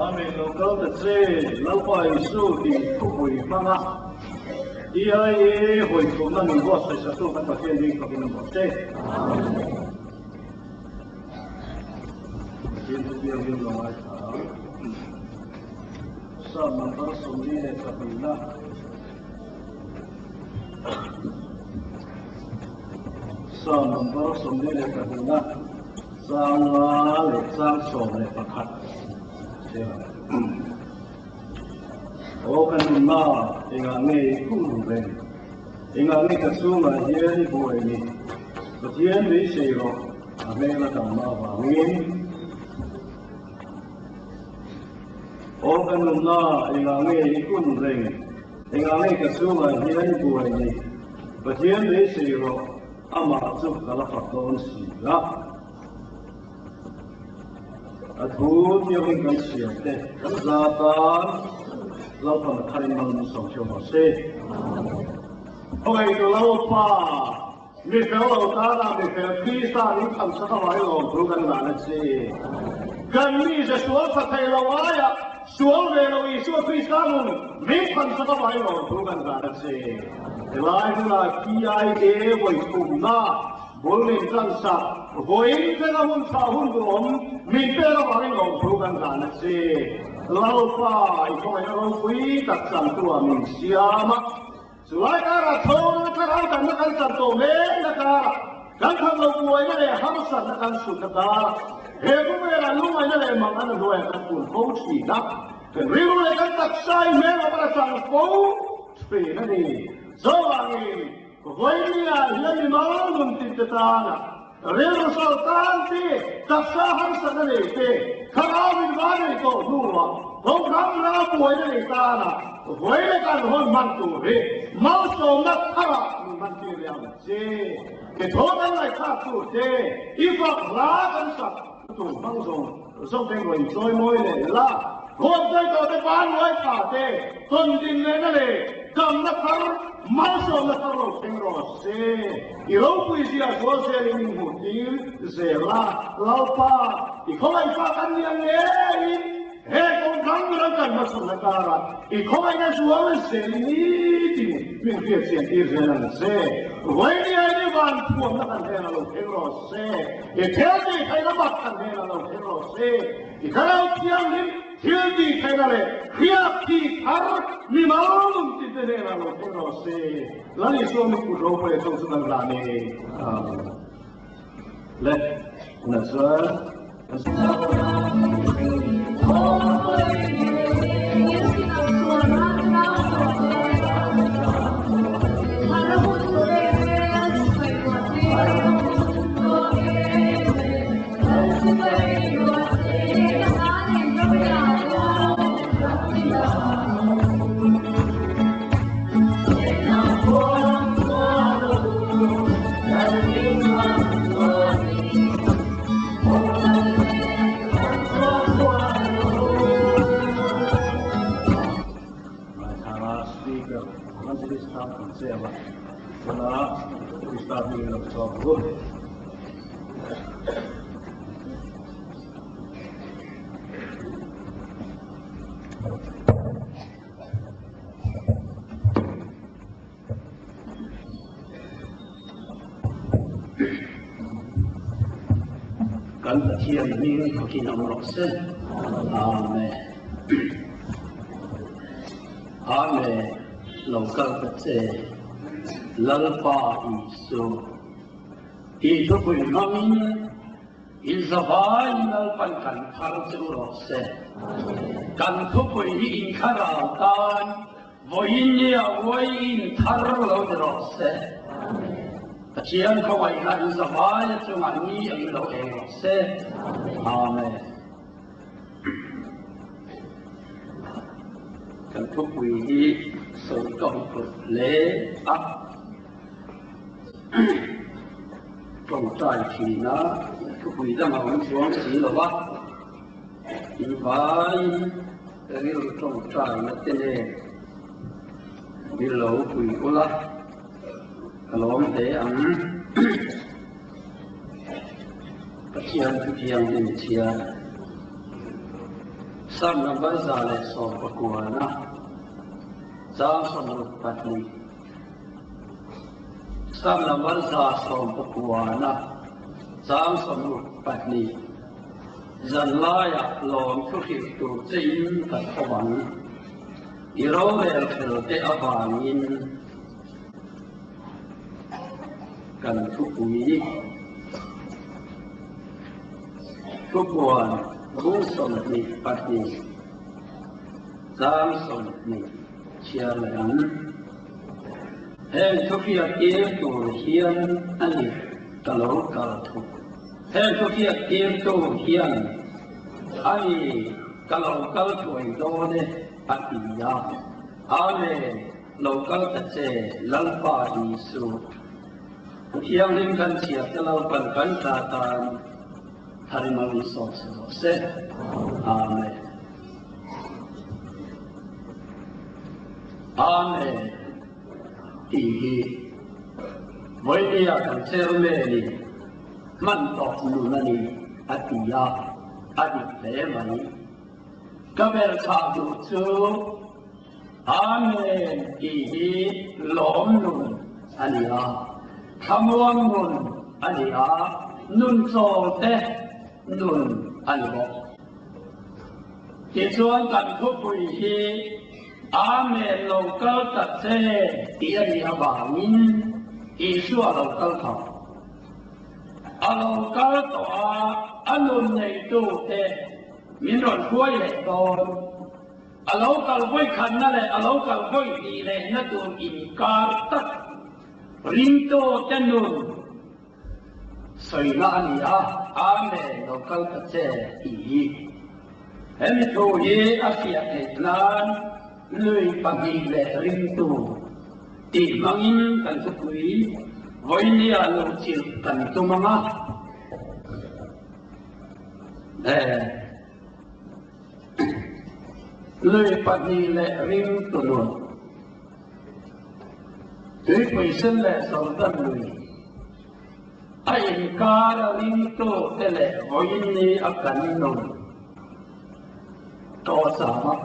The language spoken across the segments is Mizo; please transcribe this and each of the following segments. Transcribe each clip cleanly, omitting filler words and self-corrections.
Amen lo kal ta che Lalpa Isu tih thupui hmanga EIA hawi chhumna min buatsaih satu kan Pathian ding fakin a mawh che. Pathian thu biak hian lo ngaithla a. Psalm number 42 na. Psalm number 42 na. Chang nga leh chang 11 Aw ka nunna engah nge i khum reng? Engah nge ka chungah hian i buai ni? Pathian beisei rawh, a hmel a tam avangin. Aw ka nunna engah nge i khum reng? Engah nge ka chungah hian i buai ni? Pathian beisei rawh, amah chu ka la fak dawn si a. A thu thiangin kan siam te kan za tan Lalpan a tharin mal min sawm theuh rawh se. Khawngaih tu Lalpa, mi fel lo tana mi fel Krista min tham sak avangin lawmthu kan ngah a che. Kan mi ze sual tha thei lo aia sual ve lo Isua Krista nun min tham sak avangin lawmthu kan ngah a che. Helai hmunah PIA vawi thumna Bul min tan sak, vawiin thleng a hun tha hun duhawm min pek avangin lawmthu kan hlan a che. Lalpa, i khawngaihna ropui tak chantu-ah min siam a. Chulai karah chhawng thlarau danna kan chan tawh mekna karah, kan that lo buaina leh harsatna kan sutna karah, he khawvelah lungngaihna leh mangan a hnuaiah kan kun fo thin a. Kan rilru leh kan taksa i hmel awm a chang fo thin a ni. Chuvangin, Vawinia hian mi mal nun tinte tana rilru sal tan te, taksa harsatna nei te, thlarau min va nei tawh hnuah kawngkhang ram buaina nei tana vawi leh kan hawn hman tur hi malsawmna tharah min hman tir leh ang che. Ke thaw kan ngaihthlak tur te, i fak hla kan sak tur hmang zawng zawng te rawn chawi mawi leh la. Khuangchawi tawh te ban uai tha te, tawn din lehna leh damna thar, malsawmna thar lo thleng rawh se. I ropui zia zual zelin min hmuh tir zel a, Lalpa, i khawngaihpa kan ni ang ngeiin he kawngkhang ram kan hmasawnna karah i khawngaihna zual zelin nitin min hriatchian tir zel ang che. Vawinia i van thuamna kan hnenah lo thleng rawh se, i thil tih theihna bak kan hnenah lo thleng rawh se. I thlarau thianghlim thil tih theihna leh hriat tih thar mimal nun tinte hnenah lo thleng rawh se. Lal Isua min kut ropui a chawng chu kan hlan e. Amen. Le, tunah chuan kan Speaker Evangelist Tan Cheva tuna Krista Krista hmingin lo sawm ang u. Kan Pathian hming fakin awm rawh se. Amen. Amen. Lo kal ta che. Lalpa Isu. Tih thupui hmangin in zavai Lalpan kan thar che u rawh se. Kan thupui hi in thlarau tan Vawiin nia uaiin thar lo ni rawh se. Pathian khawngaihna in zavaia chungah ni ang lo eng rawh se. Amen. Kan thupui hi sawi ka huphurh hle a. Tawngtai thin a, thupui dang a awm chuang si lo va. In vaiin rilru tawngtaina te nen mi lo pui ula, ka lawm hle ang. Pathian Thuthianghlim chhiar Psalm number 119 chang 62 Psalm number 119 chang 62 Zan laiah lawm thu hrilh tur chein ka tho ang. I rorel fel te avangin kan thupui thupuan bung 22 chang 20 chhiar leh ang. Heng thuhriat tir tur hian a ni ka lo kal thuk. Heng thuhriat tirtu hian a ni ka lo kal thuai dawn e a ti a. Amen, lo kal ta che Lalpa Isu. Thianghlim kan chhiar te Lalpan kan ta tan tharim a rawn sawt che rawh se. Amen. Amen tih hi vawinia kan chairman-in Hman tawk nun a ni, a ti a, a dik hle mai. Ka ber chhah duh chu Amen tih hi lawm nun a ni a, thlamuang nun a ni a, nun chawl te nun a ni bawk. Tichuan kan thupui hi Amen lo kal ta che tih a nih avangin Isua lo kal tho. A lo kal tawh a, a nun neitute min rawn hruai leh dawn. A lo kal vawi khatna leh a lo kal vawi hnih lehna tur inkar tak ringtute nun sawina a ni a, Amen, lo kal ta che tih hi. Hemi thu hi a fiah theih nan lui pahnih leh ringtu tih hmangin kan thupui vawinia luhchilh kan tum ang a. Lui pahnih leh ringtu nun, tuipui sen leh Jordan lui a inkar a ringtu te leh vawiin a kan nun tawh chama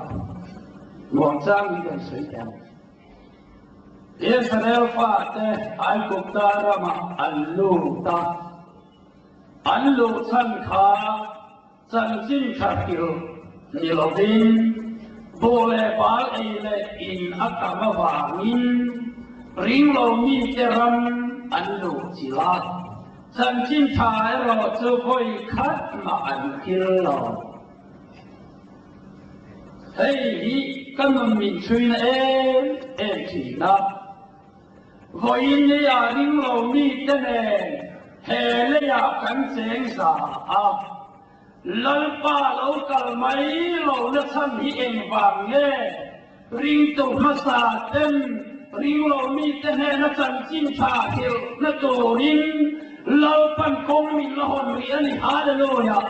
muangchangin kan sawi teh ang. Israel fate Aigupta ramah an lut a, an luh chhan kha chanchin tha tirh ni lovin buh leh bal ei leh in a tam avangin ringlo mite ram an luh chilh a, chanchin tha erawh chu vawi khat mah an thil lo. Hei hi ka nun min chhuina em em thin a. Vawiin ni ah ring lo mite nen he leiah kan cheng za a. Lalpa lo kal mai lo na chhan hi engvang nge? Ringtu hmasa ten ring lo mite hnena chanchin tha hrilhna turin Lalpan kawng min la hawn rih a ni. Hallelujah!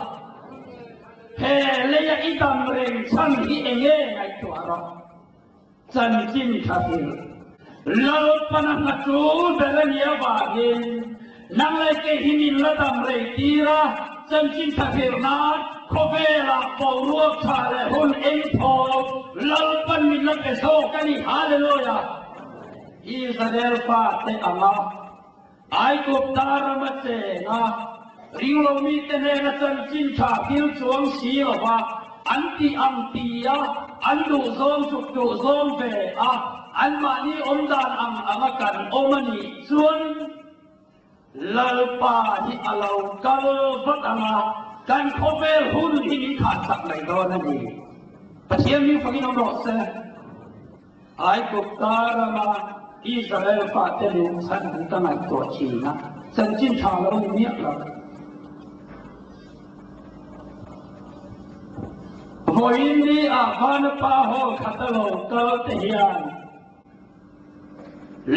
He leia i dam reng chhan hi enge ngaihtuah rawh. Chanchin tha hrilh. Lalpan a hna tul ber a nih avangin nang leh kei hi min la dam rei tir a, chanchin tha hril nan khawvelah boruak tha leh hun eng thaw Lalpan min la pe zawk a ni. Hallelujah! Israel fate anga Aigupta rama chenga ringlo mite hnena chanchin tha thil chuang si lova an tih ang tia an duhzawng chuk duhzawng ve a, anmahni awmdan ang anga kan awm a nih chuan Lalpa hi a lo kal vat ang a, kan khawvel hun hi min khansak mai dawn a ni. Pathian mi fakin awm rawh se. Aigupta rama Israel fate luh chhan an ka ngaihtuah thin a, chanchin tha lo ni miah lo. Vawiin ni ah Vanapa Hall khat a lo kal te hian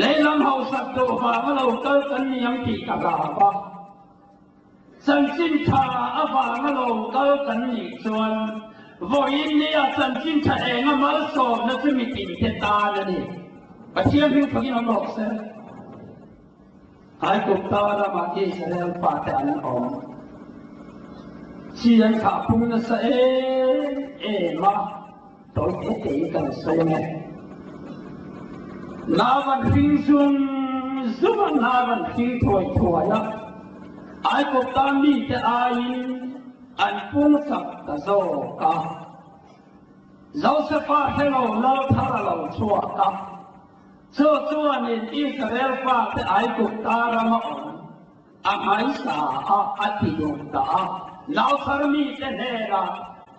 lehlam hausak duh vanga lo kal kan ni ang tih ka hlau a. Chanchin tha avanga lo kal kan nih chuan vawiin nia chanchin tha enga malsawmna chu mitin te tan a ni. Pathian hming fakin awm rawh se. Aigupta ramah Israel fate an awm. Chi an thlah pung nasa em em a, tawi te tein kan sawi ang e. Nau an hring zung zung a, nau an hring thuai thuai a, Aigupta mite aiin an pung chak ta zawk a. Josefa hrelo lal thar a lo chhuak a, chu chuanin Israel fate Aigupta rama awm a hmaisa a, a ti duh ta a. Nauthar mite hnenah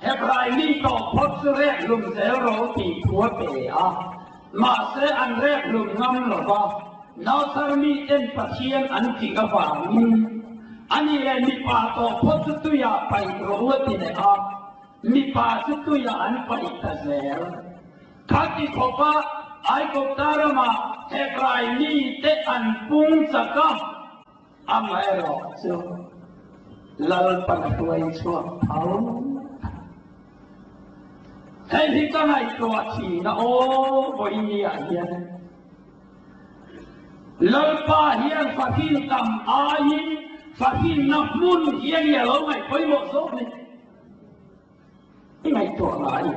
Hebrai mi tawh phawt chu rek hlum zel ro tih thu a pe a, mahse an rek hlum ngam lo va, nauthar miten Pathian an tih avangin ani leh mipa tawh phawt chu tuiah paih rawh u a ti leh a, mipa chu tuiah an paih ta zel. Khati khawpa Aigupta rama Hebrai mite an pung chak a, amaherawh chu Lalpan a hruai chhuak tho. Hei hi ka ngaihtuah thin a aw vawinia hian Lalpa hian fahrin tam aiin fahrinna hmun hian i a lo ngaih pawimawh zawk ni. I ngaihtuah ngai.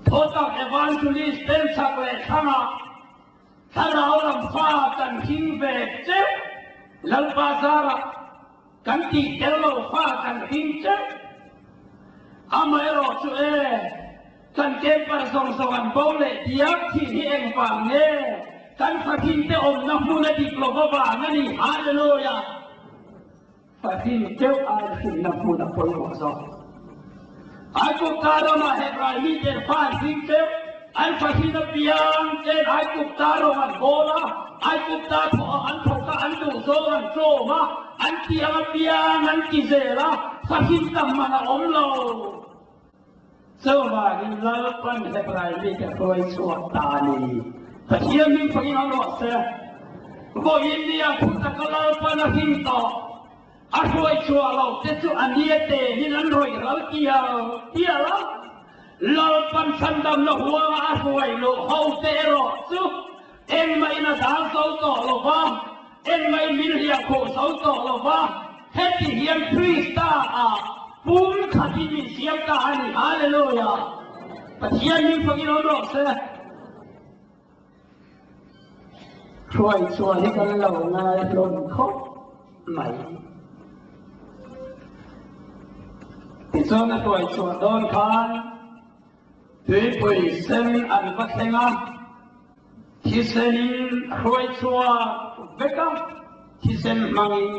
Thawtak Evangelist Penchak leh Thlangah Thlarau lam fa kan hring ve cheuh, Lalpa zarah kan tih tel lo fa kan hring cheuh. Amaherawh chu e, kan camper zawng zawng an bo leh diak thin hi engvang nge kan fahrin te awmna hmun a dik lo avang a ni. Hallelujah! Fahrin deuh ai hrinna hmun a pawimawh zawk. Aigupta ramah Hebrai miten fa an hring deuh, an fahrin apiang ten Aigupta rawng an bawl a, Aigupta thawh an thawk a, an duh zawng an tlawm a, an tih ang apiang an ti zel a, fahrin tam man a awm lo. Chuvangin Lalpan Hebrai mite hruai chhuak ta a ni. Pathian min fakin awm rawh se. Vawiin nia thu taka Lalpan a hrim tawh, a hruai chhuah loh te chu a nia tehin an rawih ral tial tial a. Lalpan chhandamna huanga a hruai luh ho te erawh chu engmahin a dal zo tawh lo va, Engmai min hliah khawh zo tawh lo va, heti hian Krista ah pum khatin min siam ta a ni. Hallelujah! Pathian min fakin awm rawh se. Hruai chhuah hi kan lo ngai hlawm khawp mai. Tichuan a hruai chhuah dawn khan Tuipui sen an va thleng a, Thisen hruai chhuak vek a, thisen hmangin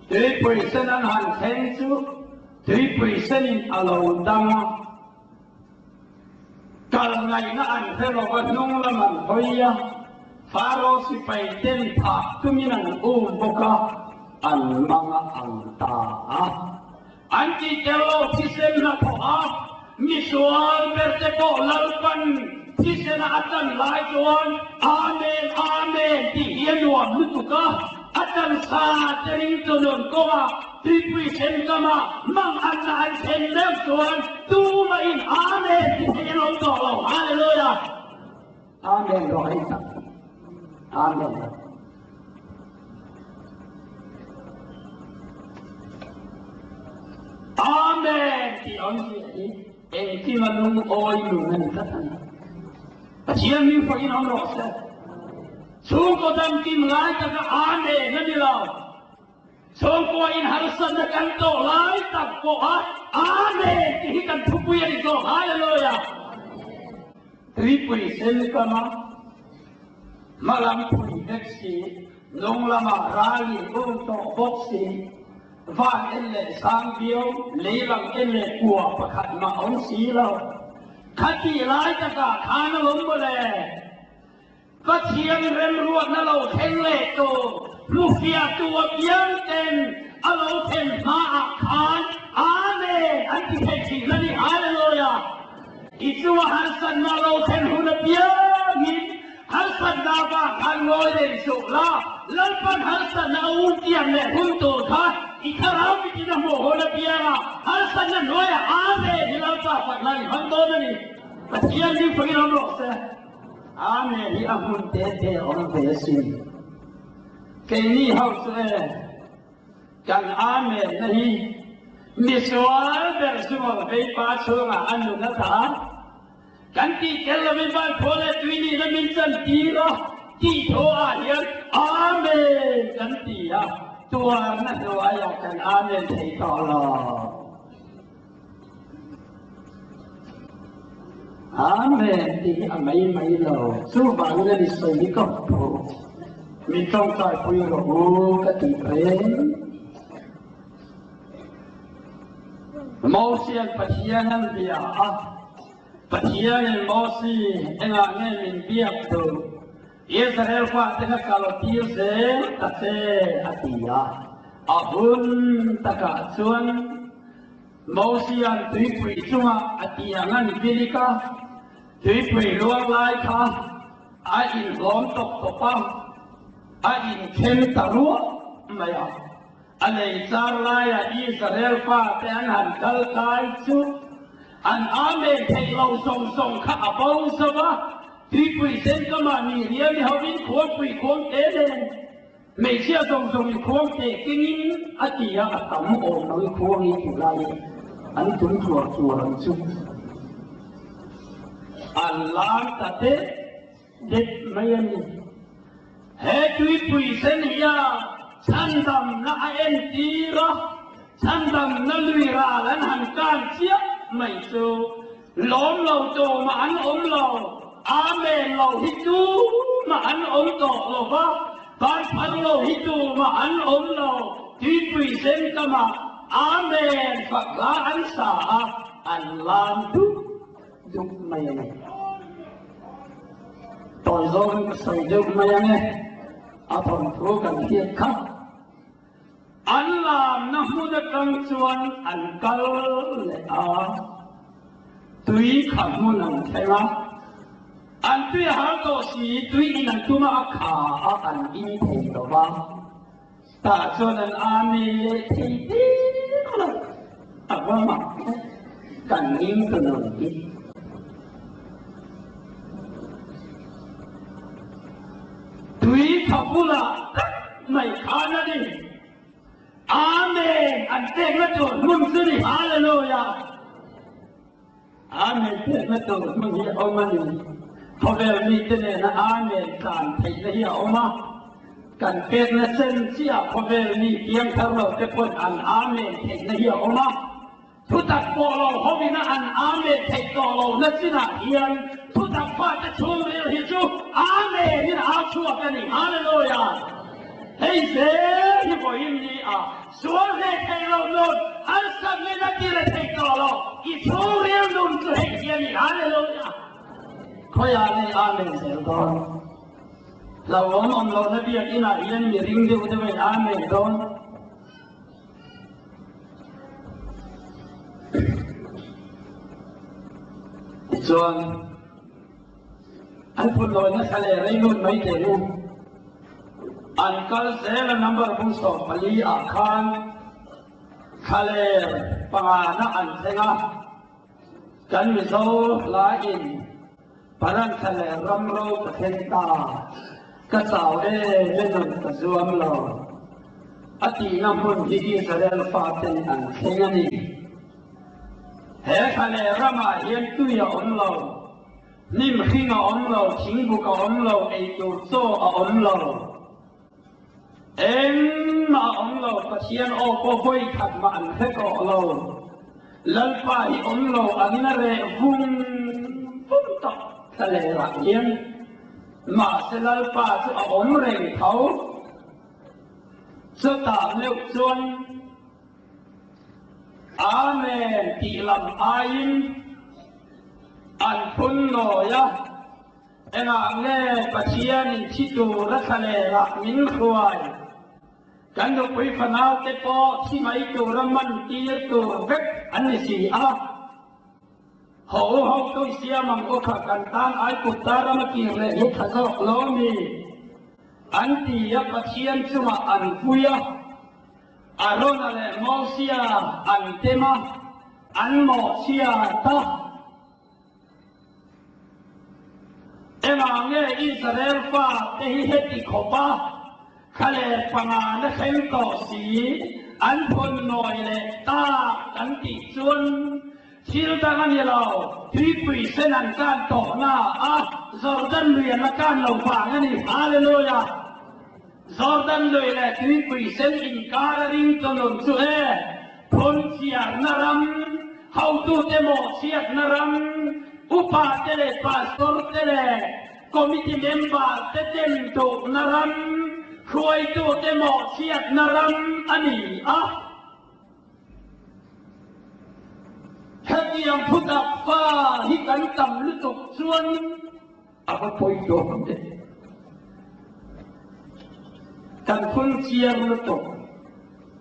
tuipui sen an han thleng chu tuipui senin a lo dang a, kal ngaihna an hre lo va hnung lam an hawi a, Faro sipai ten phah tumin an um bawk a, an mang a ang ta a. An tih tel lo thisen hnathawh a, misual berte pawh Lalpan thisena a chan lai chuan Amen, Amen tih hi a nuam lutuk a, a chan sa te ring chu nun kawngah tuipui sen kamah mang anna an thlen meuh chuan. Tumahin Amen ti thei an awm tawh lo. Hallelujah! Amen rawh hei tak. Amen. Amen tih awmzia hi engkima lungawi nun a ni tlat a ni. Pathian mi pawhin awm rawh se. Chhungkaw damkim lai taka Amen a ni lo. Chhungkua in harsatna kan tawh lai tak pawha Amen tih hi kan thupui a ni zawk. Hallelujah! Tuipui sen kama hmalam phui vek si, nung lama ral in um tawh bawk si, van en leh sang viau, lei lam en leh kua pakhat mah awm si lo. Khatih lai takah khan a lawm mawle. Pathian remruatna lo thleng leh tur hmufiahtu apiang ten a lo thlen hmaah khan Amen an ti thei thin a ni. Hallelujah! I chunga harsatna lo thlen hun apiangin harsatna vang khan ngawi reng suh la, Lalpan harsatna a untiam leh hun tur kha i thlarau mitin a hmuh hun apianga harsatna hnuaiah Amen hi Lalpa fakna i hmang dawn a ni. Pathian hi fakin awm rawh se. Amen hi a hmun te te a awm ve asin. Keini ho chu e, kan Amen na hi misual ber zungaw veipa chhungah a nun a dah a, kan tih tel lovin van thaw leh tui nihna min chan tir a, tih thaw ah hian Amen kan ti a, tuarna hnuaiah kan Amen thei tawh lo. Amen tih hi a mai mai lo. Chuvangin a ni sawi hi ka hmu. Min tawngtai pui rawh u ka tih reng. Mosian Pathian an bia a, Pathianin Mosi engah nge min biak duh? Israel fate kha kal tir zel ta che a ti a. A hun takah chuan Mosia'n tuipui chungah a tiang a ni bilik a, tuipui luang lai kha a inhlawm tawp tawp a, a inthen ta ruah mai a. A lei char laia Israel fate an han kal kai chu an Amen theih lo zawng zawng kha a bo zo va, tuipui sen kamah ni rial ni hovin khuangpui khuang te nen hmeichhia zawng zawng i khuang teh kengin a ti a, a tam awm lo i khuang i tih laiin an tum tluar tluar ang chu. An lar ta det det mai a ni. He tuipui sen hian chhandamna a entir a, chhandamna lui ral an han kan chiah mai chu lawm lo tawmah an awm lo, Amen lo hi tumah an awm tawh lo va, ban phar lo hi tumah an awm lo, tuipui sen kamah Amen fak hla an sa a, an lam dup dup mai a ni. Tawi zawngin ka sawi deuh mai ang e, a thawnthu kan hriat kha. An lamna hmun atang chuan an kal leh a, tui kha hmun an thleng a, an tui a har tawh si, tui in an tum a, a kha a, an in thei lo va, tah chuan an amen leh thei tir lo, a va mak e, kan ning ta lo hi. Tui tha bulah tak mai khan a ni. Amen! An pekna tur hmun chu ni. Hallelujah! Amen pekna tur hmun hi a awm a ni. Khawvel mite nena Amen tlan theihna hi a awm a. Kan pekna sen chiah khawvel mi piangthar lo te pawn an Amen theihna hi a awm a. Thutak pawh lo hawina an Amen theih tawh lohna chinah hian thutak fate chhungril hi chu Amen in a chhuak a ni. Hallelujah! Hei zel hi vawiin ni a sual hle theih loh nun, harsatna a tira theih tawh lo, i chhungril nun chu hei hi a ni. Hallelujah! Khawiah nge Amen zel dawn? Hlauhawm awm lohna biakinah hian mi ring deuh deuhin Amen dawn. Tichuan, an phun lawi nasa leh rei lut mai teh u. An kal zel a number bung 14 ah khan thlaler pangana an thleng a. Kan Mizo hla in Parantha leh ramro ka thleng ta, ka chau e le nun ka zuam lo a tihna hmun hi Israel faten an thleng a ni. He thla leh ramah hian tui a awm lo, hnim hring a awm lo, thingbuk a awm lo, eitur chaw a awm lo. Engmah a awm lo, Pathian aw pawh vawi khat mah an hre tawh lo. Lalpa hi awm lo angin a reh vung vung tawh thla lerah hian. Mahse Lalpa chu a awm reng tho. Chutah meuh chuan Amen tih lam aiin an phun nawi a. Engah nge Pathianin thi tur a thla lehlah min hruai? Kan nupui fanaute pawh thi mai tura man tir tur vek an ni si a. Haw u hotu i siam ang u kha kan tan Aigupta rama kir leh hi tha zawk lo mi? An ti a, Pathian chungah an pui a, Arona leh Mosia an tem a, an mawhchhiat a. Engah nge Israel fate hi heti khawpa thla leh pangana thleng tawh si an phun nawi leh tak an tih chuan thil dang a ni lo, tuipui sen an kan tawhna a Jordan lui an la kan lo vang a ni. Hallelujah! Jordan lui leh tuipui sen inkar a ring chu nun chu e, phun chhiarna ram, hotute mawhchhiatna ram, upate leh pastor te leh committee member te dem duhna ram, hruaitute mawhchhiatna ram a ni a. Hetiang thutak fa hi kan tam lutuk chuan A va pawi dawn e. Kan phun chiang lutuk,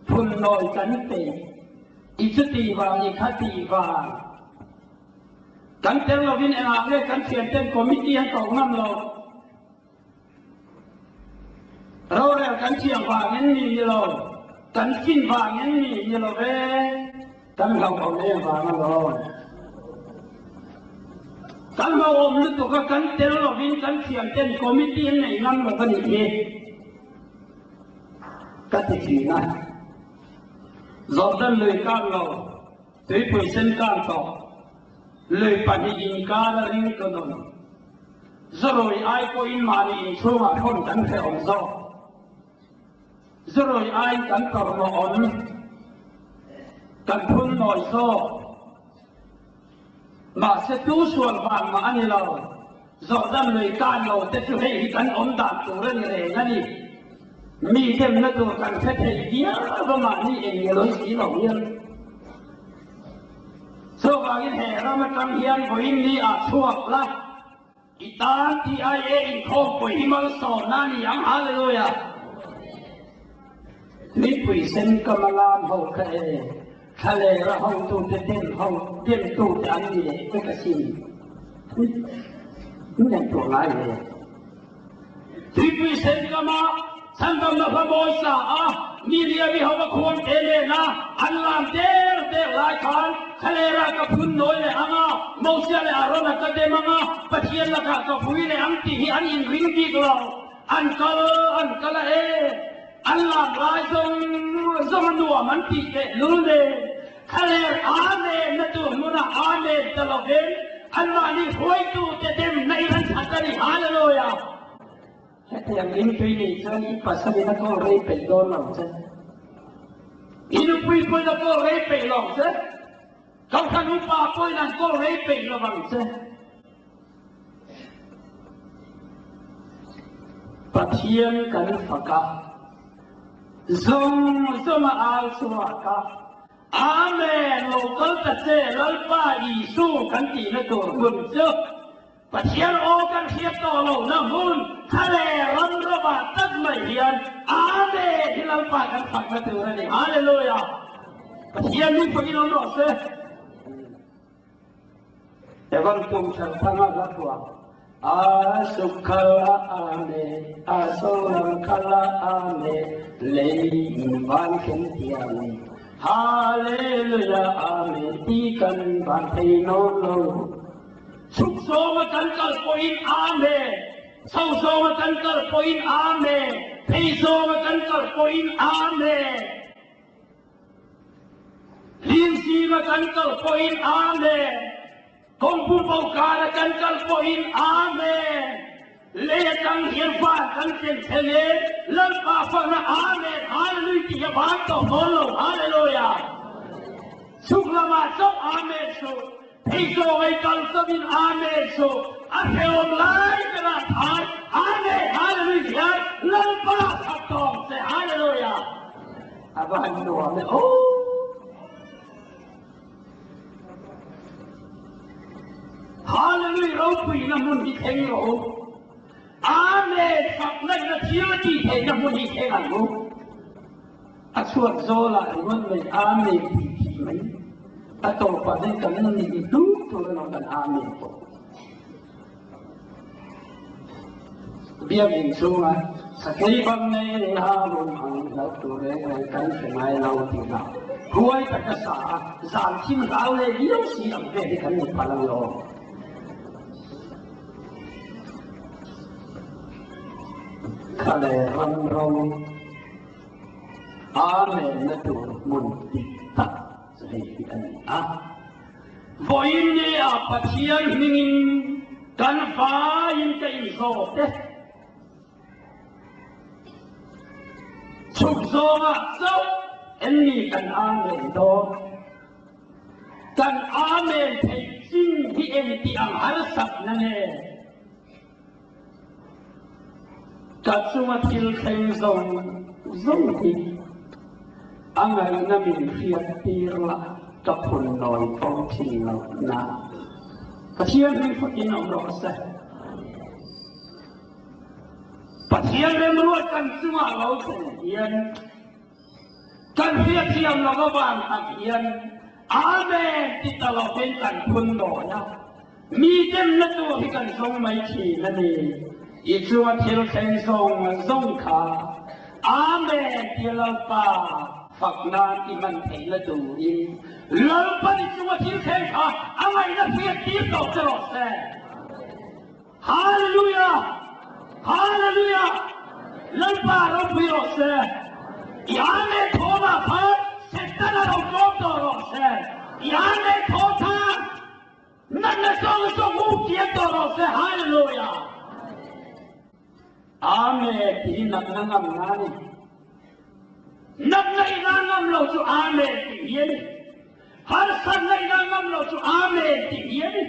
phun nawi kan pe, i chuti vang i khati vang. Kan tel lovin engah nge kan thianten committee an koh ngam lo. Rorel kan thiam vangin mi ni lo, kan fin vangin mi ni lo ve, kan hlauhawm em vang alawm. Kan hlauhawm lutuk a, kan tel lovin kan thiam ten committee an nei ngam lo a nih hi ka ti thin a. Jordan lui kang lo, tuipui sen kang tawh, lui pahnih inkar a ring ta nawn. Zarawi ai pawhin mahni inchhungah thawn kan hrehawm zawk. Zarawi aiin kan tawrh awm, kan phun nawi zawk. Mahse tu sual vang mah a ni lo. Jordan lui tan lo te chu hei hi kan awm dan tur a ni reng a ni. Mi demna tur kan hre thei viau va mahni eng nge lawi si lo hian. Chuvangin he ram atang hian vawiin ni ah chhuak la, i tan TIA inkhawmpui hi malsawmna a ni ang, Hallelujah! Mipui sen ka malam ho kha e, thlalera hotute dem ho demtute an ni leh vek asin. Min ngaihtuah ngai ve. Tuipui sen kama chhandamna hla mawi sa a, mi riami ho a khuang te nena an lam der der lai khan thlalera ka phun nawi leh ang a, Mosia leh Arona ka dem ang a, Pathian lakah ka vui leh ang tih hi an inring bik lo. An kal an kal a e, an lam lai zawng zawng a nuam an tih teh lul nen, thlaler Amen na tur hmunah Amen ta lovin anmahni hruaitute demna in an that a ni. Hallelujah! Hetiang ringtui nih chuan i pasalin a kawl rei peih dawn lo che. I nupui pawhin a kawl rei peih lo che. Kohhran upa pawhin an kawl rei peih lo ang che. Pathian kan fak a, zawng zawng a au chhuak a, Amen, lo kal ta che Lalpa Isu kan tihna tur hun chu Pathian aw kan hriat tawh lohna hmun thla leh ram rawah tak mai hian Amen hi Lalpa kan fakna tur a ni. Hallelujah! Pathian min fakin awm rawh se. Evan tum thar thanga hla thuah A suk khala ame, a soram khala ame, lei van khen tiang. Hallelujah Amen ti kan van thei nawn lo. Chhuk zawnga kan kal pawhin Amen, chho zawnga kan kal pawhin Amen, phei zawnga kan kal pawhin Amen. Hlim zinga kan kal pawhin Amen, kawngpum bo kara kan kal pawhin Amen, lei atang hian van kan ken thleng e, Lalpa fakna Amen, Hallelujah tih hi a van tawh dawn lo, Hallelujah. Chhuk lamah chauh Amen suh, phei zawng ei kal chauhin Amen suh, a hrehawm lai berah khan Amen, Hallelujah hian Lalpa fak tawng che, Hallelujah. A va han nuam e aw. Hallelujah ropuina hmun hi thleng rawh u. Amen fak ngaihna thil a tih theihna hmun hi thleng ang u. A chhuat zawlah ringawt mai Amen tih thih mai. A tawpah hian kan nih hluk tur a lo kan Amen tawh. Biakinn chhunga sakei bang nei leh ha rum ang hlauh tur reng reng kan hre ngai lo tihna huai taka sa a, zan thim hlau leh viau si ang vel hi kan ni phal ang lo. Kha leh ram ro Amen na tur hmun dik tak chu hei hi a ni a. Vawiin ni ah Pathian hmingin kan vaiin ka inzawt e. Chhuk zawngah chauh en ni kan Amen dawn. Kan Amen theih chin hi engti ang harsatna nge? Ka chunga thil thleng zawng zawng hi a ngaihna min hriat tir la ka phun nawi fo thin lo na. Pathian hming fakin awm rawh se. Pathian remruat kan chungah lo thlen hian kan hriatthiam lo avang tak hian Amen ti ta lovin kan phun nawi a. Mi demna tur hi kan zawng mai thin a ni. I chunga thil thleng zawng zawng kha Amen tia Lalpa fak nan i hman theihna turin Lalpan i chunga thil thleng kha a ngaihna hriat tir tawh che rawh se. Hallelujah! Hallelujah! Lalpa ropui rawh se. I Amen thawmah khan Setana lo tlawm tawh rawh se. I Amen thawm khan Natna zawng zawng u kian tawh rawh se Hallelujah. Amen ti hi natna ngam na ni. Natna ina ngam lo chu Amen ti hi a ni. Harsatna ina ngam lo chu Amen ti hi a ni.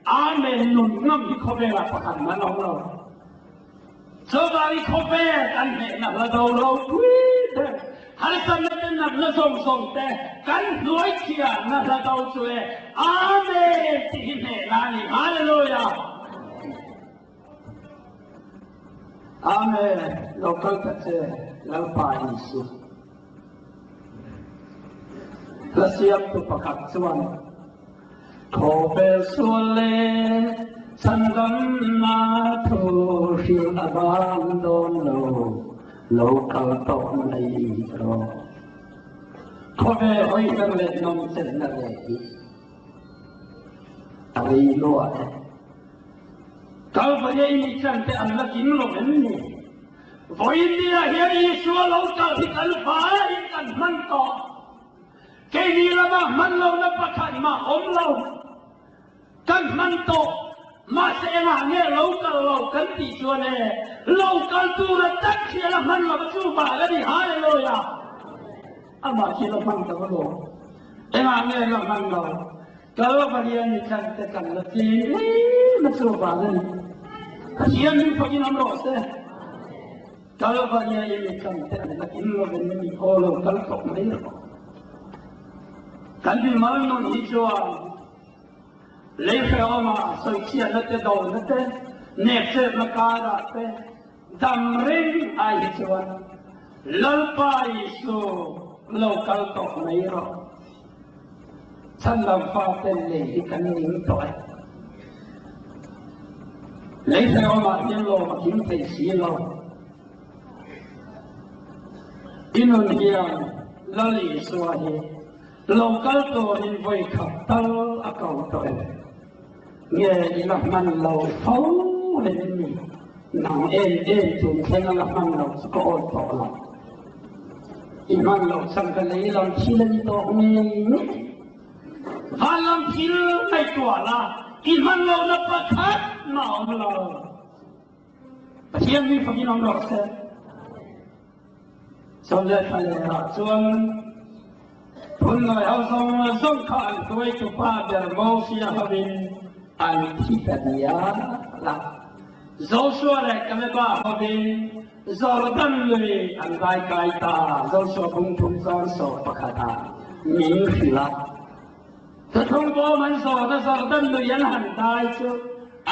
Amen nun ngam hi khawvelah pakhat man a awm lo. Chuvang i khawvel kan hnehna hla do ropui ber, harsatna te natna zawng zawng te kan hnuai chhiarna hla do chu e Amen tih hi hnehna a ni. Hallelujah! Amen! Lo kal ta che Lalpa Isu. Hla siamtu pakhat chuan Khawvel sual leh chhandamna thu hrilh a bang dawn lo, lo kal tawh mai rawh. Khawvel hawiher leh nawmchenna leh hi a rei lua e. Kalvaria i nih chan te an la kim lo em ni? Vawiin ni ah hian Isua lo kal hi kan vaiin kan hman tawh. Keini lamah hman lohna pakhat mah awm lo. Kan hman tawh. Mahse engah nge lo kal lo kan tih chuan e, lo kal tura tak hi a la hman lo va chu vah la ni. Hallelujah! Amah khi la hman ta va lo. Engah nge la hman lo? Kalvaria ni tlan te kan la ching em a chu vang a ni. Pathian min fakin awm rawh se. Kalvaria i mi tlan te an la kim lovin mi haw lo kal tawh mai rawh. Kan mimal nun hi chuan lei hrehawmah sawichhiatna te dona te nekchepna karah te dam reng ai hi chuan Lalpa Isu lo kal tawh mai rawh. Chhandam faten lei hi kan ning tawh e. Lei hrehawmah hian lawm a kim thei si lo. I nun hian. Lal Isua hi lo kal turin vawi khat tal a ko tawh em? Nge i la hman lo fo reng ni? Nang em em tun thleng a la hman lo chu ka awt tawh lo. I hman loh chhan ka lei lam thil a ni tawh ngei ngei. Van lam thil ngaihtuah la, i hman lohna pakhat mah a awm lo. Pathian mi fakin awm rawh se. Chawm leh thla leh ah chuan phunnawi ho zawng zawng kha an hruaitu pa ber Mosia hovin an thi ta dial a. Joshua leh Kaleba hovin Jordan lui an laikai ta. Joshua bung thum chuan 11 ah min hrilh a. Thuthlung bawm an zawhna Jordan lui an han dai chu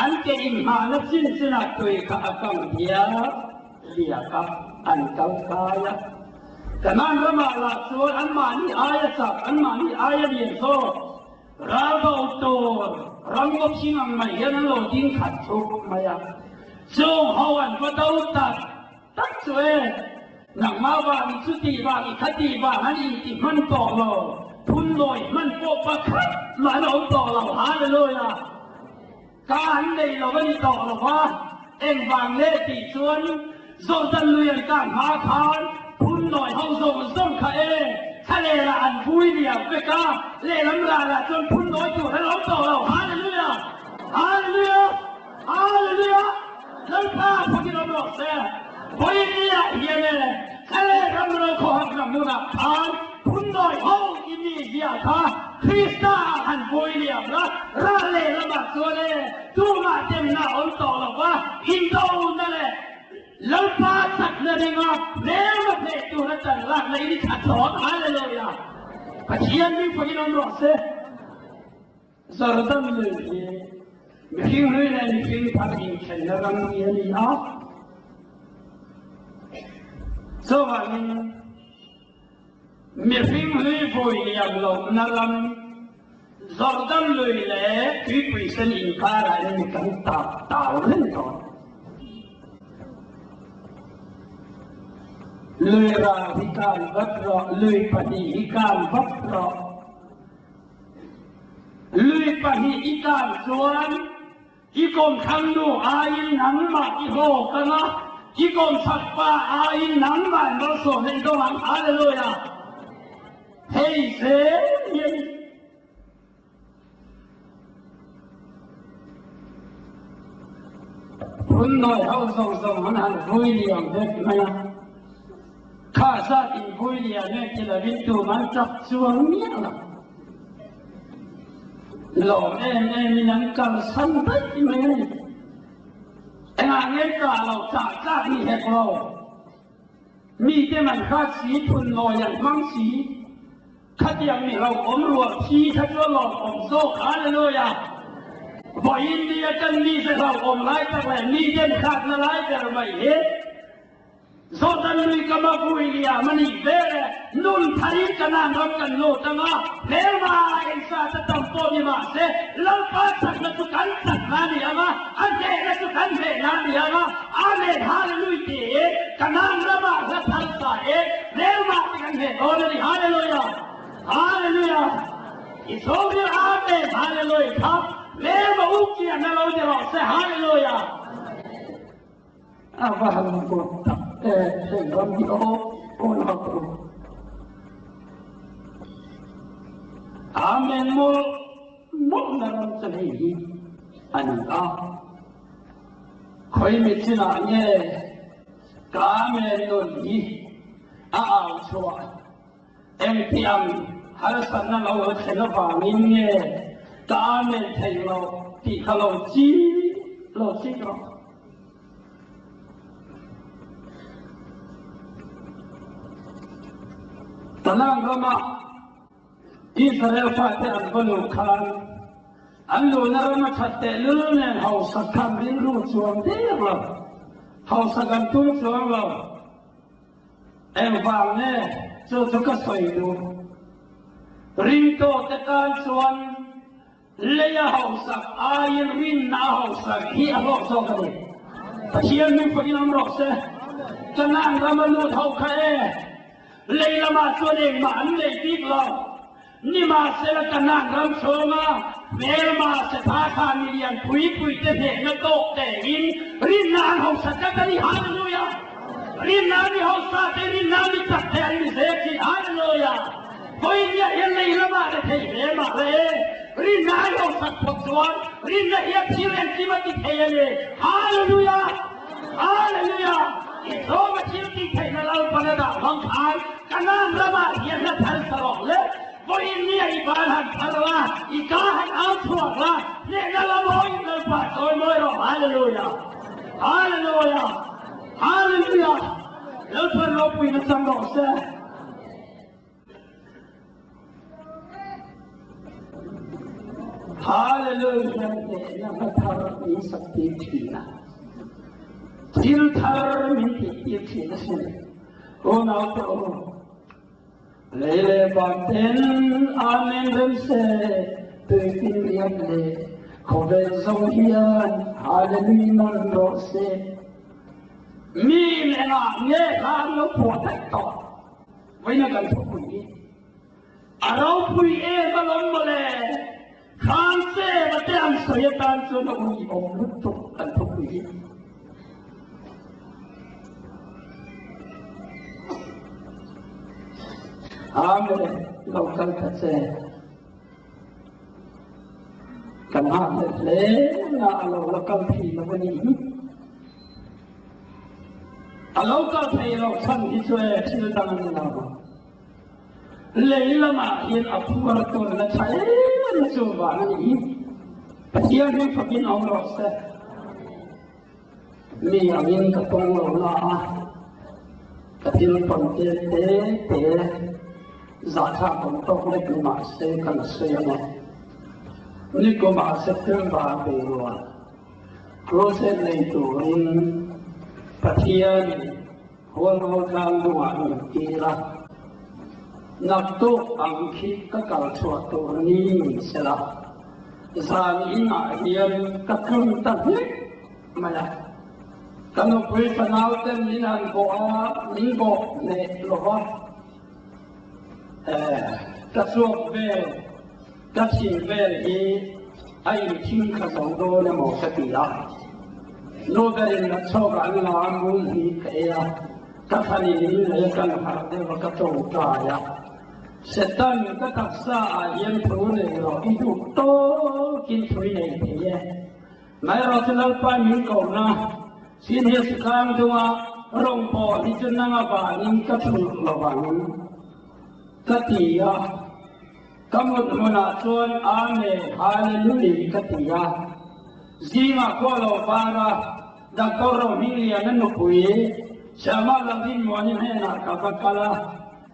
an ke inghahna chin chinah tui kha a kang dial diak a, an kal kai a. Kanaan ramah lah chuan anmahni aia chak, anmahni aia lian zawk raldo tur ramngaw thing ang mai hian an lo ding khat thup mai a. Chung ho an va do tak tak chu e, nangmah vang i chuti vang i khati vang an inti hman tawh lo, phunnawi hman pawh pakhat mah an awm tawh lo, Hallelujah! Ka an nei lo a ni tawh lo va, engvang leh tih chuan Jordan lui an kah hma khan phunnawi ho zawng zawng kha e thlaler ah an vui liam vek a, lehlam ralah chuan phunnawi tur an awm tawh lo. Hallelujah! Hallelujah! Hallelujah! Lalpa pawhin awm rawh se. Vawinia hian e thlaler ram ro khawhak lam nunah khan phunnawi ho i mi zia kha Krista ah han vui liam la, ral lehlamah chuan e tumah demna a awm tawh lo va, indona leh Lalpa chakna ringa hmelma hneh tura chan lakna in i tha thlawn. Hallelujah! Pathian mi pawhin awm rawh se. Jordan lui hi mihring hlui leh mihring thar inthenna ram hi a ni a. Chuvangin mihring hlui vui liam lohna ram Jordan lui leh tuipui sen inkarah in mi kan tap tau reng dawn. Lui ral hi kan vat rawh, lui pahnih hi kan vat rawh. Lui pahnih i tan chuan i kawmthlang nu aiin nangmah i hlawk ang a, i kawmchhak pa aiin nangmah in malsawmna i dawng ang. Hallelujah! Hei zel hi a ni. Phunnawi ho zawng zawng an han vui liam vek mai a, kha zat in vui liam e ti lovin tum an chak chuang miah lo. Lawm em em in an kalsan daih mai a ni. Engah nge kah lo chah tlak ni hek lo. Mite man kha si phunnawi an hmang si. Khatiang mi hlauhawm rual thi kha chu a lawmawm zawk. Hallelujah! Vawiin ni a kan mite hlauhawm lai tak leh mi demkhatna lai ber mai hi Jordan lui kam a vui liam a nih vel e. Nun tharin Kanaan ram kan lut ang a, hmelma engzat a tam pawh ni mah se, Lalpa chakna chu kan chakna a ni ang a, a hnehna chu kan hnehna a ni ang a. Amen! Hallelujah! Tiin Kanaan ramah hla thar sa e, hmelmah te kan hneh dawn a ni. Hallelujah! Hallelujah! I chhungril Amen! Hallelujah! Kha hmelma uk chiahna lo ni rawh se. Hallelujah! A va han nuam tak em heng ram hi aw aw na ka u. Amen mawlh mawlh na ram chu hei hi a ni a. Khawi mi chinah nge ka Amen nun hi a au chhuah? Engti ang harsatna lo lo thlen avangin nge ka Amen theih loh tih kha lo chi lo chik rawh. Kanaan rama Israel fate an va luh khan an luhna rama that tehlul nen hausak khan rilru chuang der lo, hausak an tum chuang lo. Engvang nge chu chu ka sawi duh? Ringtawte tan chuan Leia hausak aiin rinna a hausak hi a hlawk zawk a ni. Pathian min pawhin awm rawh se. Kanaan rama lut ho kha e. Lei lamah chuan engmah an nei bik lo. Nimahsela Kanaan ram chhunga hmelma setha kha milian pui puite hnehna tawk tein rinna an hausa tlat a ni. Hallelujah! Rinna mi hausa te, rinna mi chak te an ni zel thin. Hallelujah! Vawinia hian lei lamah le thei hle mah le, rinna an hausak phawt chuan rinna hian thil engkim a ti thei a ni. Hallelujah! Hallelujah! Inhlawma thil tih theihna Lalpan a dah hmang khan Kanaan ramah hian hla thar sa rawh le, vawiin nia i ban han thar la, i ka han au chhuak la, hnehna la mawiin Lalpa chawi mawi rawh. Hallelujah! Hallelujah! Hallelujah! Lalpan ropuina chang rawh se. Hallelujah hnehna hla thar min sak tir thin a, thil thar min tih tir thin a sin. Unau te u, lei leh van ten Amen rem se, tui tin riat leh khawvel zawng hian Hallelujah nawn rawh se. Mi lengah nge hla an lo phuah daih tawh? Vawiina kan thupui hi a ropui em alawm mawle, Hrangcheva te an sawi atan chuan a uiawm lutuk kan thupui hi. Amen, lo kal ta che. Kan nghah hle na a lo la kal thei lo a nih hi. A lo kal thei loh chhan hi chu e thil dang a ni lo. Lei lamah hian a phuar tawn la tha em a chu vang a nih hi. Pathian hi fakin awm rawh se. Mi angin ka tawng lo na a, ka thil tawn te te te zahthlak awm tawk lek ni mah se ka la sawi ang e. Nikumah September a bei rual. Crusade nei turin Pathianin Hualngo tlang dungah min tir a, naktuk ang khi ka kal chhuah tur ni min sela, zan inah hian ka tlun ta hlek mai a. Ka nupui fanau ten min han bawh a, min bawh hneh lo va, ka chhuak vel. Ka thil vel hi a inthing kha zo dawn emaw ka ti a, nu berin la chhawk an la a mum hi ka ei a, ka thlanin min lei a kan harh deuh a ka tawngtai a, Satan ka taksa ah hian thu nei rawh i duh tawkin thu i nei thei e, Maherawh chu Lalpa min kohna chin hi a si tlang dung a, rawng pawh hi chu nang avangin ka thulh lovang ka ti a. Ka mut hmunah chuan Amen, Hallelujah ka ti a. Zingah khua lo var a, Doctor Rohmingliana nupui Shyama Lalrinmuani hnenah ka va kal a,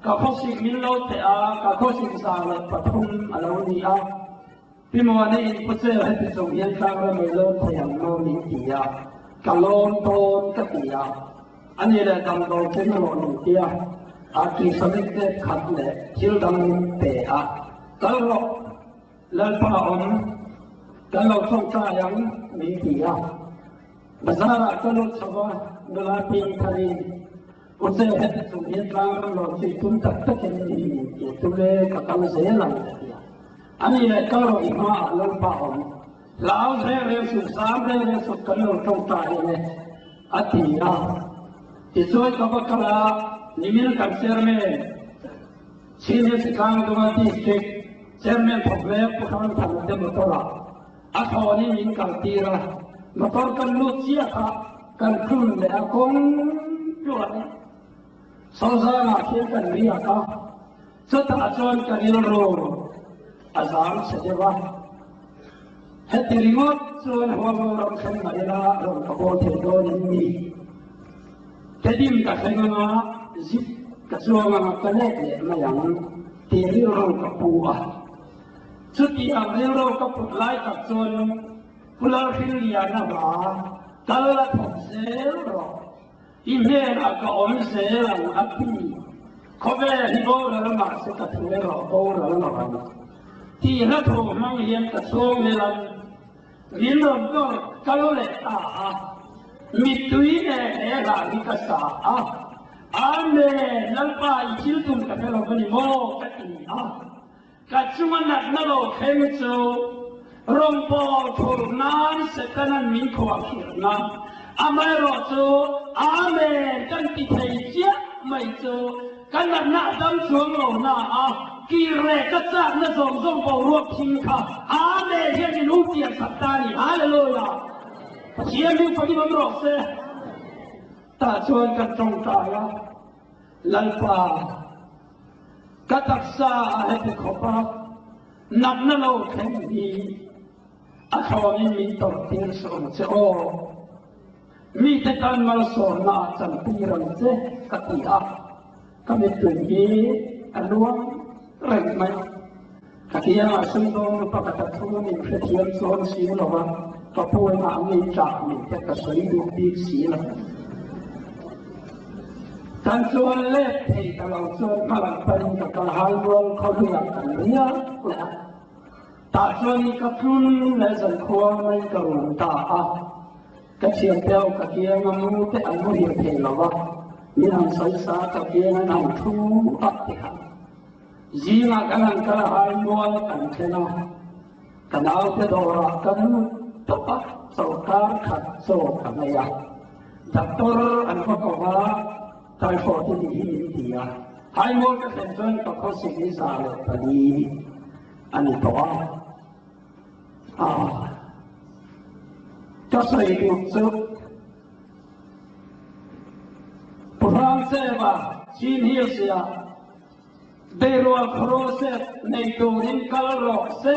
ka khawsik min lo teh a, ka khawsik 103 a lo ni a. Pi Muani in Pu Chel heti chung hian tlang ram ei lo thei ang maw min ti a, ka lawm dawn ka ti a. Ani leh damdawi chu na rawh min ti a, a tuisamik te khat leh thil dang min pe a, kal rawh, Lalpa awm, kan lo tawngtai ang min ti a. Bazar ah ka lut chho a, nula ping tharin U Che heti chung hian tlang ram lo chu i tum tak takin ni min ti a, tule ka kal zel ang ka ti a. Ani leh kal rawh i hmaah Lalpa awm, hlau reng reng suh, zam reng reng suh kan lo tawngtai ang e. A ti a, tichuan ka va kal a, nimin kan chairman Chin Hills Tlangdunga District Chairman thawk mek Pu Hrangthanga te motor ah a thawn in min kal tir a, motor kan lut chiah kha kan tlun leh a kawng tluan e. Sawzang ah khian kan riak a, chutah chuan ka rilru a zam chhe deuh a. Heti ringawt chuan Hualngo ram thleng mah ila rawn ka bawl thei dawn em ni? Tedim ka thleng anga zip ka chuang anga ka let leh mai ang tih rilru ka pu a. Chuti ang rilru ka put lai tak chuan Pu Lalhrilliana hla kal a thawk zel rawh. I hnenah ka awm zel ang a ti. Khawvel hi boral mahse ka thu erawh boral lo ang. Tih hla thu hmang hian ka chhung lam min rawn dawr kal leh ta a, mittui nen he hla hi ka sa a. Amen, Lalpa i thil tum ka hre lo va ni maw? ka ti a. Ka chunga natna lo thleng chu rawngbâwl thur nân Setana'n min khuahkhirhna, amaherawhchu Amen kan ti thei chiah mai chu ka natna a dam chuang lo na a, kir leh ka châkna zawng zawng boruak thing kha Amen hian min u pian sak ta a ni. Hallelujah! Pathian hi fakin awm rawh se. Tah chuan kan tawngtai a, Lalpa, ka taksa a heti khawp a, natna lo thleng hi a thlawnin min tawrhtir suh ang che aw. Mite tan malsawmna ah chantir ang che, ka ti a, ka mittui hi a luang reng mai. Ka kiangah sumdawng nu pakhat a thu min hrethiam chuan si lo va, ka pu engah nge chah min te ka sawi duh bik si lo. Kan chuan let thei ta lo chuan hmalam panin ka kal hal rual khaw hlui-ah kan riak leh a. Tah chuan ka tlun leh zankhua mai ka run ta a. Ka thiante ho ka kianga mu te an muhil thei lo va, min han sawi sa ka kiang an han thu a ti kha. Zingah kan han kal a, hai mual kan thlen a, ka naute dawrah ka lut tawp a, chawlhkar khat chaw ka nei a, doctor an va ko va, typhoid i nih hi min ti a, hai mual ka thlen chuan ka khawsik hi 104 a ni tawh a, ah ka sawi duh chu. Pu Hrangcheva Chin Hills ah Beirual Process nei turin kal rawh se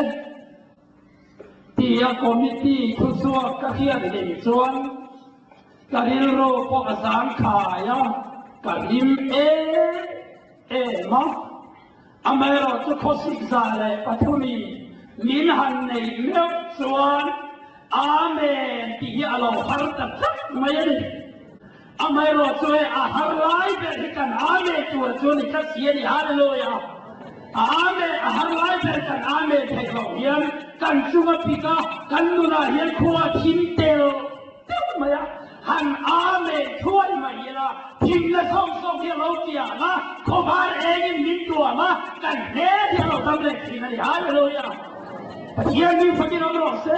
tia committee thuchhuak ka hriat hlim chuan ka rilru pawh a zang khai a, ka hlim em em a. Amaherawhchu khawsik 103 in min han neih meuh chuan Amen tih hi a lo har ta tlat mai a ni. Amaherawhchu hei a har lai ber hi kan Amen tur chu a ni tlat si a ni. Hallelujah! Amen a har lai ber kan Amen theih loh hian kan chunga pik a, kan nunah hian khua thim tel deuh mai a, han Amen thuai mai ila, thimna zawng zawng hi a lo piang a, khawvar engin min tuam a, kan hmel hi a lo dam leh thin a ni. Hallelujah! Pathian min fakin awm rawh se.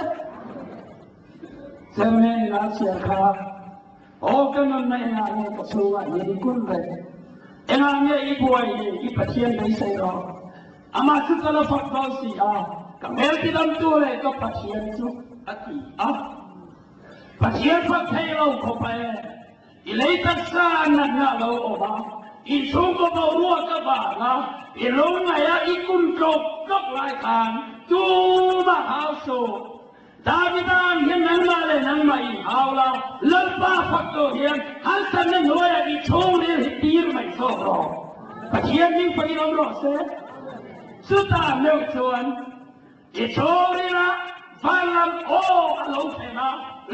Chairman in a chhiar kha, Aw ka nunna engah nge ka chhungah hian i kun reng? Engah nge i buai ni? I Pathian beisei rawh. Amah chu ka la fak dawn si a, ka hmel tidamtu leh ka Pathian chu a ti a. Pathian fak thei lo khawp e, i lei taksa natna a lo awm a, i chhungkaw boruak a vang a, i lungngaih a i kum tlawk tlawk lai khan tumah hau suh. Davida'n hian nangmah leh nangmah in hau la, Lalpa fak tur hian harsatna hnuaiah i chhungril hi tir mai zawk rawh. Pathian hming fakin awm rawh se. Chutah meuh chuan I chhungrila vanlam aw a lo thlen a,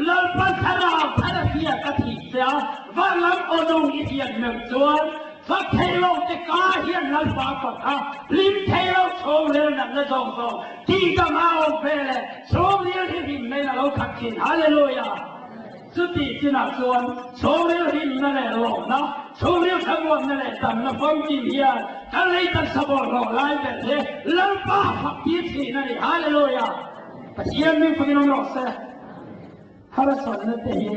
Lalpa thlarau thar a hriat a thih che a, vanlam aw nung i hriat meuh chuan fak thei lo te ka hian Lalpa fak a, hlim thei lo chhungril natna zawng zawng tihdam a awm ve leh chhungril hi hlimna in a lo khat thin. Hallelujah! Chuti chinah chuan chhungril hlimna leh lawmna, chhungril thlamuanna leh damna famkim hian kan lei taksa bawlhhlawh lai ber hi Lalpa fak tir thin a ni. Hallelujah! Pathian min fakin awm rawh se. Harsatna te hi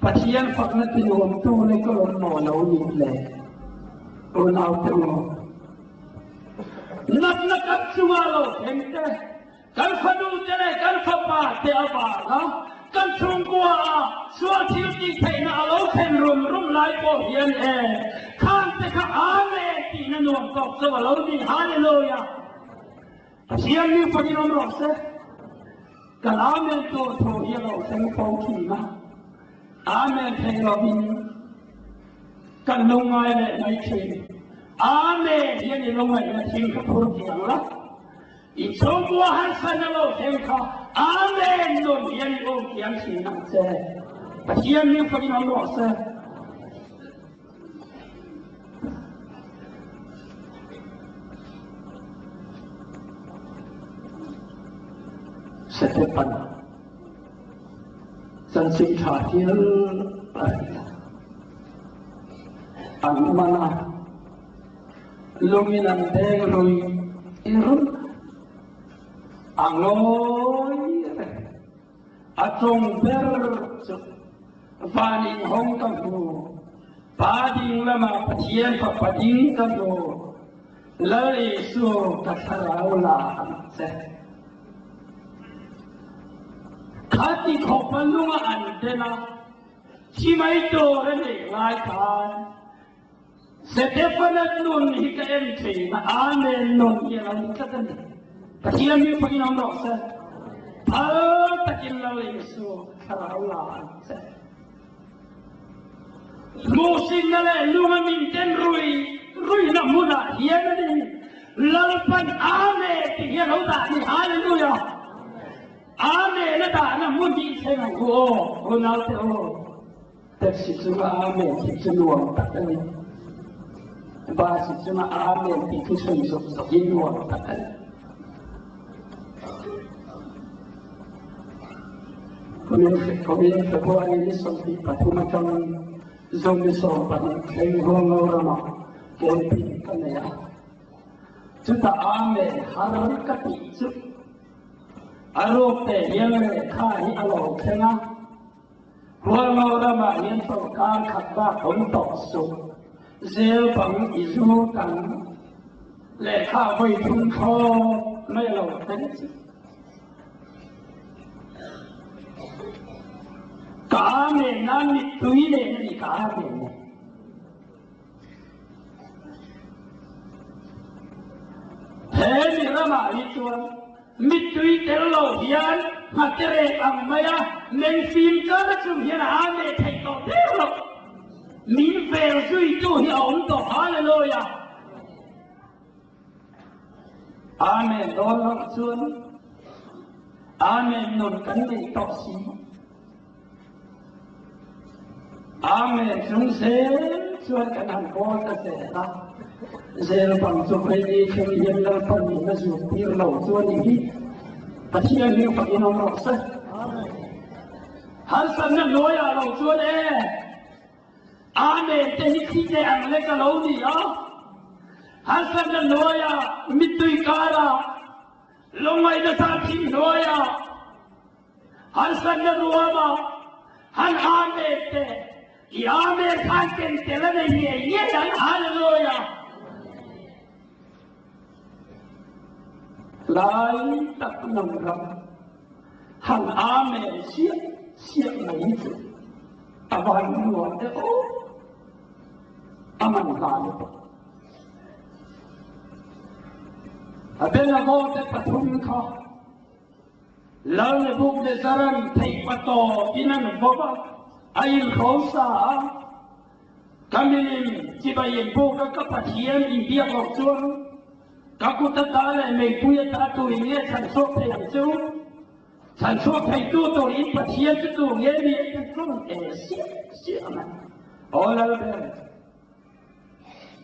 Pathian fakna ti nuamtu leh ka rawn maw lo nih le unaute u. Natna kan chungah lo thleng te. Kan fanu te leh kan fapa te avanga kan chhungkua ah sual thil tih theihna a lo thlen rum rum lai pawh hian e, khang te kha Amen tihna nuam tawk chu a lo ni. Hallelujah! Pathian mi fakin awm rawh se. Kan Amen tur thu hi a lo thleng fo thin a. Amen thei lovin kan lo ngai leh mai thin. Amen hian i lo ngaihna thil kha phur thiang la. I chhungkua harsatna lo thleng kha Amen nun hian i awm thiam thin ang che. Pathian hming fakin awm rawh se. Setepan chanchin tha thil a hrilh a. An man a, lungin an deng rui rui a ngawi reng. A chung ber chu van inhawng ka hmu, Pa ding lamah Pathian Fapa ding ka hmu, Lal Isu ka thlarau la ang che. Kha ti khawpa lunga an den a, thi mai tur a neih lai khan Setefana nun hi ka en thin a, Amen nun hi a lo ni tlat a ni. Pathian mi pawhin awm rawh se. Phal takin Lal Isu thlarau la ang che. Hmuhsinna leh lunga min ten rui ruihna hmunah hian a ni. Lalpan Amen tih hi a lo dah ni. Hallelujah! Amen a dahna hmun hi i thleng ang u aw, unaute aw. Taxi chunga Amen tih chu nuam tak a ni. Bus chunga Amen tih thu sawi zawk zawk hi nuam tak a ni. Kumin kumin February ni 23 atang Zomi 12 thleng Huanglo ramah camping ka nei a. Chutah Amen har ka tih chu a ruk te hian lehkha hi a lo thleng a. Hualngo ramah hian sawrkar khat bak awm tawh suh. Zel bang i zu tam lehkha vawi thum thlawp mai lo thleng chu. Ka amen nan mittui nen a ni ka amen ni. He mi ramah hi chuan mittui tel lo hian nghaterek ang maia meng fim kar chung hian a ame theih tawh der lo. Min vel zuitu hi a awm tawh. Hallelujah! Amen dawn loh chuan Amen nun kan nei tawh si. Amen chung zel chuan kan han kawl ta zel a. Zel bang chu Brady thleng hian Lalpan min la zut tir lo chu a nih hi. Pathian hi fakin awm rawh se. Harsatna hnuaiah lo chuan e. Amen te hi thi teh ang lek a lo ni a. Harsatna hnuaiah mittui karah lungngaihna sa thim hnuaiah harsatna ruamah han Amen te i Amen khan ken tel a nei ngei ngei ang. Hallelujah. Lai tak nang ram Han Amen siah siah mai hi chu a va han nuam deuh aw. A man hla lutuk. A Benago te pathum kha Lal Nebuchadnezzar-a'n theihpatawp in an vawm a, a inhrosa a. Ka milim chibai inbuk a ka Pathian inbiak loh chuan ka kut ata leh meipui ata tuin nge chhanchhuak thei ang chu? Chhanchhuak theitu tur in Pathian chu tu nge ni a ti tlung e siah siah ang a. Aw Lalber,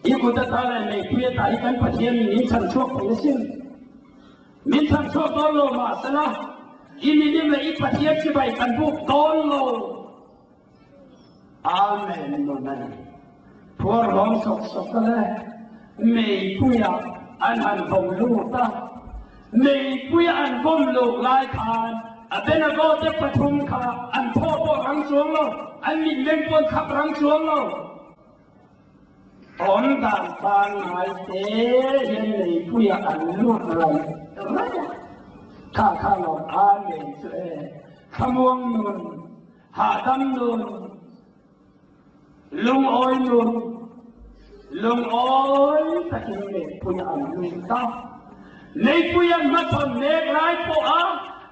i kut ata leh meipui ata hi kan Pathian in min chhanchhuak thei asin. Min chhanchhuak dawn lo mahsela i milim leh i Pathian chibai kan buk dawn lo. Amen nun a ni. Phuar hlawm sawk sawk a le. Meipuia an han vawm lut a. Meipuia an vawm luh lai khan Abednego te pathum kha an thaw pawh rang chuang lo, an mitmeng pawh an khap rang chuang lo. Awm dan pangngai te hian meipuia an lut raih raih a. Kha kha lawm Amen chu e. Thlamuang nun. Hahdam nun, lungawi nun, lungawi takin meipui an lut a. Meipui an hmachhawn mek lai pawha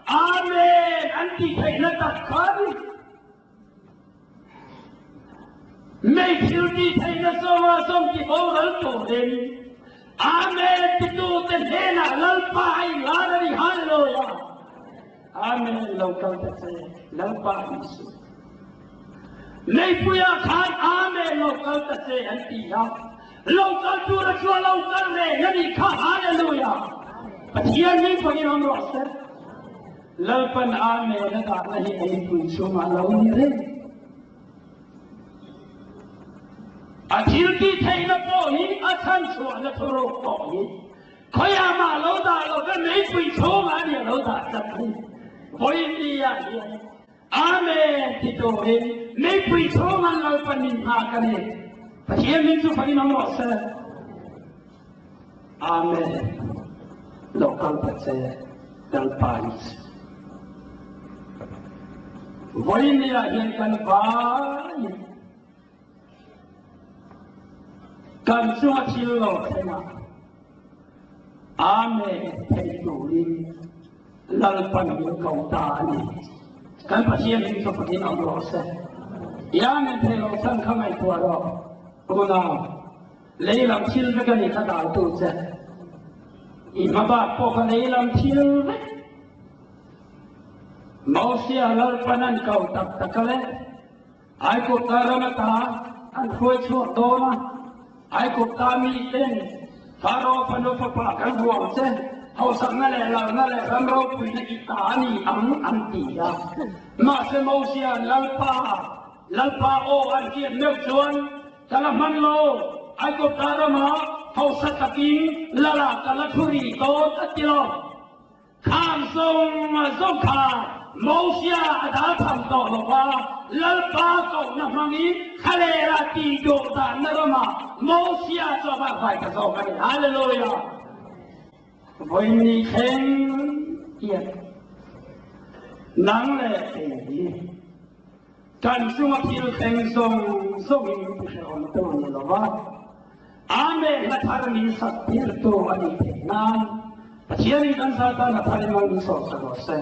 Amen an tih theihna tak kha a ni. Mei thil tih theihna zawnga zawng ti boral turin Amen titute hnenah Lalpa a inlan a ni. Hallelujah! Amen lo kal ta che Lalpa Isu. Meipuia khan Amen lo kal ta che an ti a. Lo kal tura chu a lo kal reng a nih kha Hallelujah. Pathian min fakin awm rawh se. Lalpan Amen a dahna hi meipui chungah lo ni reng. A thil tih theihna pawh hi a chhan chhuahna thuruk pawh hi khawiah mah lo dah lo ve meipui chhungah a nih a lo dah tlat hi. Vawiin ni ah hian Amen ti turin meipui chhungah Lalpan min nghak a ni. Pathian min chu fakin awm rawh se. Amen. Lo kal ta che Lalpa Isu. Vawiin ni ah hian kan vai Kan chunga thil lo thlengah Amen thei turin Lalpan min ko ta a ni. Kan Pathian hming chu fakin awm rawh se. I Amen thei lo chhan kha ngaihtuah rawh. Unau, lei lam thil vek a ni kha daltu che. I hmabak pawh kha lei lam thil vek. Mosia Lalpan an ko tak tak a le. Aigupta ram ata an hruai chhuak dawn a, Aigupta miten Faro fanu fapa kan huam che, hausakna leh lalna leh ram ropuina i ta a ni ang an ti a. Mahse Mosia'n Lalpa, Lalpa aw an hriat meuh chuan, Ka la hman lo, Aigupta ramah hausa takin lala ka la thu rih dawn a ti lo. Khang zawng zawng kha Mosia a dal tham tawh lo va, Lalpa kohna hmangin Thlalera tih dawh danna ramah Mosia chu a vahvai ta zawk a ni. Hallelujah! Vawiin thleng hian nang leh kei hi kan chunga thil thleng zawng zawngin ti hrehawm tu a ni lo va, Amen hla thar min sak tirtu a nih theih nan Pathianin kan zata hla thar in mal min sawh sak rawh se.